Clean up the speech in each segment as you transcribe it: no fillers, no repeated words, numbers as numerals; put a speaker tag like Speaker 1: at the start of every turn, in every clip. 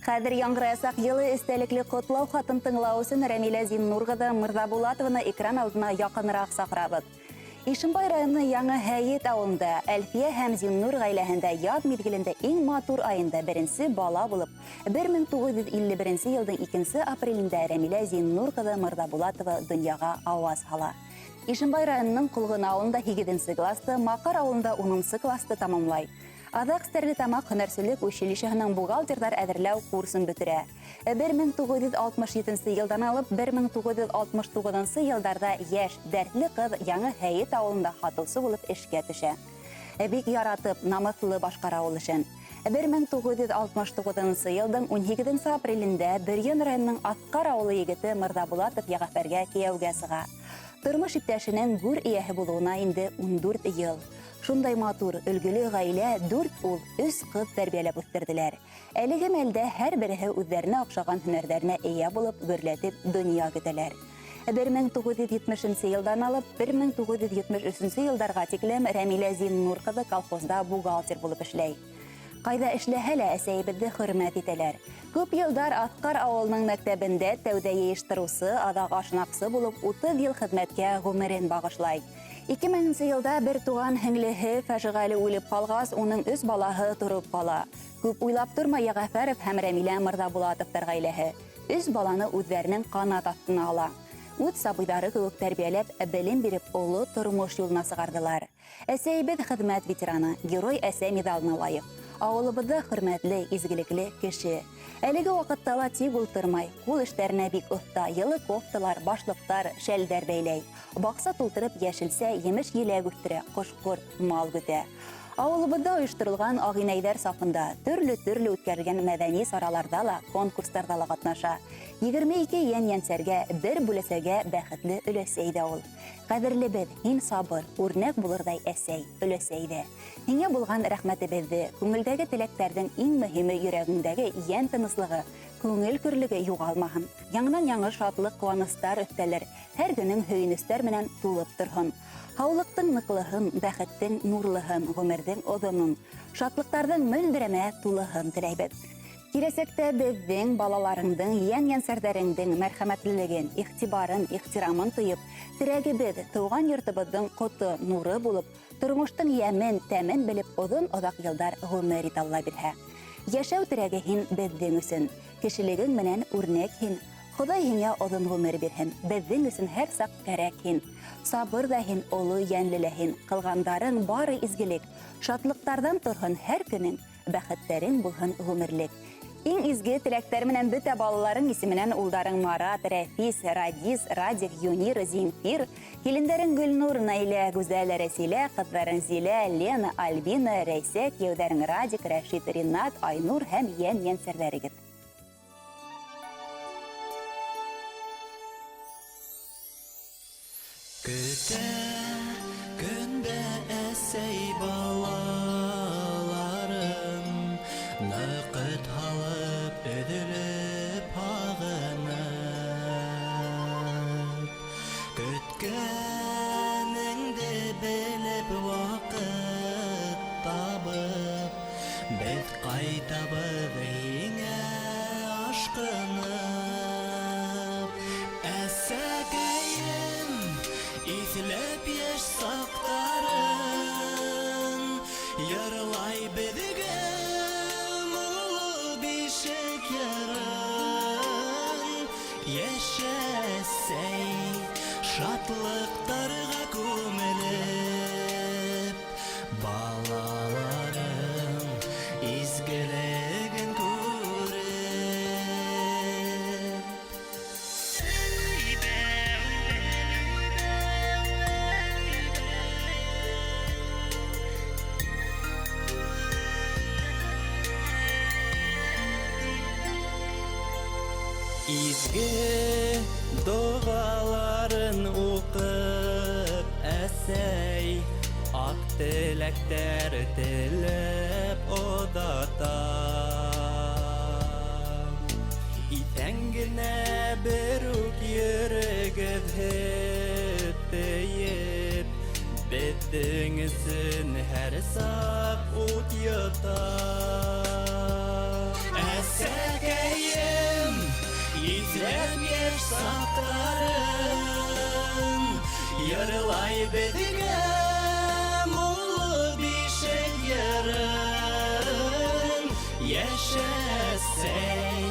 Speaker 1: Хәҙер яңғыраясаҡ йылы эстәлекле ҡотлау хатын тыңлау өсөн Рәмилә Зиннур ҡыҙы Мырҙабулатованы экран алдына яҡыныраҡ саҡырабыҙ. Ишембай районы Яңы Һәйет ауылында Әлфиә һәм Зиннур ғаиләһендә яҙ миҙгелендә иң матур айында беренсе бала булып 1951 йылдың 2 апрелендә Рәмилә Зиннур ҡыҙы Мырҙабулатова донъяға ауаз һала. Ишембай районының Ҡолғон ауылында 8 класты, Маҡар ауылында 10 класты тамамлай. Аҙаҡ Стәрлетамаҡ һөнәрселек училищеһының бухгалтерҙар әҙерләү курсын бөтөрә. 1967 йылдан алып 1969 йылдарҙа йәш, дәртле ҡыҙ Яңы Һәйет ауылында һатыусы булып эшкә төшә. Бик яратып, намыҫлы башҡара ул эшен. 1969 йылдың 18 апрелендә Бөрйән районының Аҫҡар ауылы егете Мырҙабулатов Йәғәфәргә кейәүгә сыға. Тормош иптәшенең гүр эйәһе булыуына инде 14 йыл. Шундай матур, өлгөлө ғаилә дүрт ул, өс ҡыҙ тәрбиәләп үҫтерҙеләр. Әлеге мәлдә һәр береһе үҙҙәренә оҡшаған һөнәрҙәренә эйә булып, гөрләтеп донъя көтәләр. 1970 йылдан алып 1973 йылдарға тиклем Рәмилә Зиннур ҡыҙы колхозда бухгалтер булып эшләй. Ҡайҙа эшләһә лә әсәйебеҙҙе хөрмәт итәләр. Күп йылдар Аҫҡар ауылының мәктәбендә тәүҙә йыйыштырыусы, аҙаҡ ашнаҡсы булып 30 йыл хеҙмәткә ғүмерен бағышлай. 2000 йылда бер туған һеңлеһе фажиғәле үлеп ҡалғас, уның өс балаһы тороп ҡала. Күп уйлап тормай Йәғәфәров һәм Рәмилә Мырҙабулатовтар ғаиләһе өс баланы үҙҙәренең ҡанат аҫтына ала. Үҙ сабыйҙары кеүек тәрбиәләп, белем биреп, оло тормош юлына сығарҙылар. Әсәйебеҙ хеҙмәт ветераны, герой әсә миҙалына лайыҡ. Ауылыбыҙҙа хөрмәтле, изгелекле кеше. Әлеге ваҡытта ла тик ултырмай, ҡул эштәренә бик оҫта, йылы кофталар, башлыҡтар, шәлдәр бәйләй. Баҡса тултырып йәшелсә, емеш-еләк үҫтерә, ҡош-ҡорт, мал көтә. Ауылыбыҙҙа ойошторолған ағинәйҙәр сафында төрлө-төрлө үткәрелгән мәҙәни сараларҙа ла, конкурстарҙа ла ҡатнаша. 22 йән-йәнсәргә, бер бүләсәгә бәхетле өләсәй ҙә ул. Ҡәҙерлебеҙ, һин сабыр, үрнәк булырҙай әсәй, өләсәй ҙә. Һиңә булған рәхмәтебеҙҙе, күңелдәге теләктәрҙең иң мөһиме йөрәгеңдәге йән тыныслығы, күңел көрлөгө юғалмаһын. Яңынан-яңы шатлыҡ-ҡыуаныстар өҫтәлер, һәр көнөң һөйөнөстәр менән тулып торһон. Һаулыҡтың ныҡлыһын, бәхеттең нурлыһын, ғүмерҙең оҙонон, шатлыҡтарҙың мөлдөрәмә тулыһын теләйбеҙ. Киләсәктә беҙҙең балаларыңдың, йән-йәнсәрҙәреңдең мәрхәмәтлелеген, иғтибарын, ихтирамын тойоп, терәгебеҙ, тыуған йортобоҙҙоң ҡото, нуры булып, тормоштоң йәмен, тәмен белеп оҙон-оҙаҡ йылдар ғүмер ит Алла бирһә. Йәшәү терәге һин беҙҙең өсөн. Кешелегең менән үрнәк һин. Хоҙай һиңә оҙон ғүмер бирһен. Беҙҙең өсөн һәр саҡ кәрәк һин. Сабыр ҙа һин, оло йәнле лә һин. Ҡылғандарың бары изгелек. Шатлыҡтарҙан торһон һәр көнөң. Бәхеттәрең булһын ғүмерлек. Иң изге теләктәр менән бөтә балаларың исеменән улдарың Марат, Рәфис, Радис, Радик, Юнир, Земфир, килендәрең Гөлнур, Наилә, Гүзәл, Рәсилә, ҡыҙҙарың Зилә, Лена, Альбина, Рәйсә, кейәүҙәрең Радик, Рәшит, Ринат, Айнур һәм йән-йәнсәрҙәрегеҙ.
Speaker 2: Көтә көндә әсәй балаларын, Ныҡыт һалып, өҙөлөп, һағынып. Көткәнеңде белеп, ваҡыт табып, Беҙ ҡайтабыҙ һиңә ашҡынып. Әсәкәйем, иҫләп йәш саҡтарын, Йырлай беҙгә моңло бишек йырын. Йәшә, әсәй, шатлыҡтарға күмелеп. Балаларың изгелеген күреп. Изге догаларын укып, әсәй, Ак теләктәр теләп оҙата. Иҫән генә берүк йөрөгөҙ һөт тейеп, Беҙҙең өсөн һәр саҡ ут йота. Әсәкәй! саҡтарын Йырлай беҙгә моңло бишек йырын. Йәшәсәй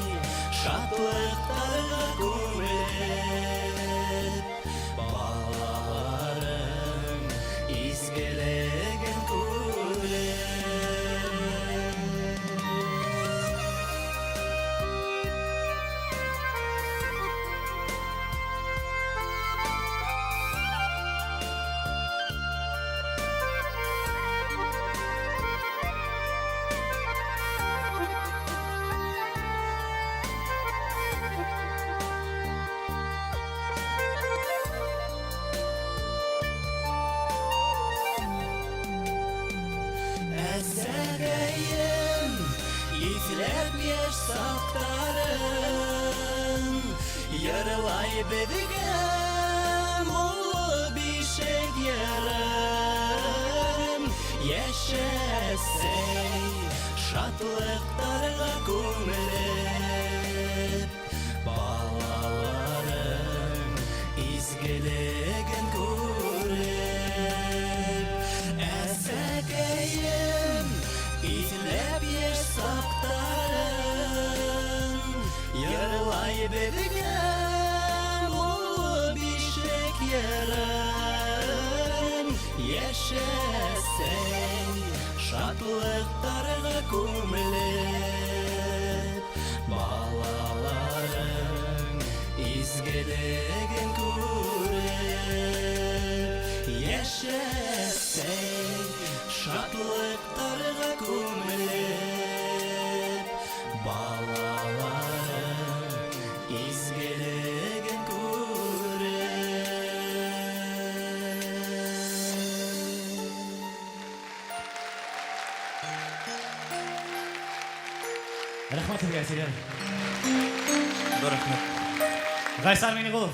Speaker 2: шатлыҡтарға күмелеп, Балаларың изгелеген күреп. Әсәкәйем, иҫләп йәш саҡтарын, Йырлай беҙгә моңло бишек йырын. Йәшәсәй шатлыҡтарға күмелеп, Балаларың изгелеген күреп. Әсәкәйем, иҫләп йәш саҡтарын, Йырлай беҙгә моңло бишек йырын. Йәшәсәй шатлыҡтарға күмелеп, Балаларың изгелеген күреп. Йәшәсәй шатлыҡтарға күмелеп, Балаларың изгелеген күреп.
Speaker 3: Рәхмәт һеҙгә, Сирен.
Speaker 2: Ҙур рәхмәт.
Speaker 3: Ғайсар Миңнеғолов.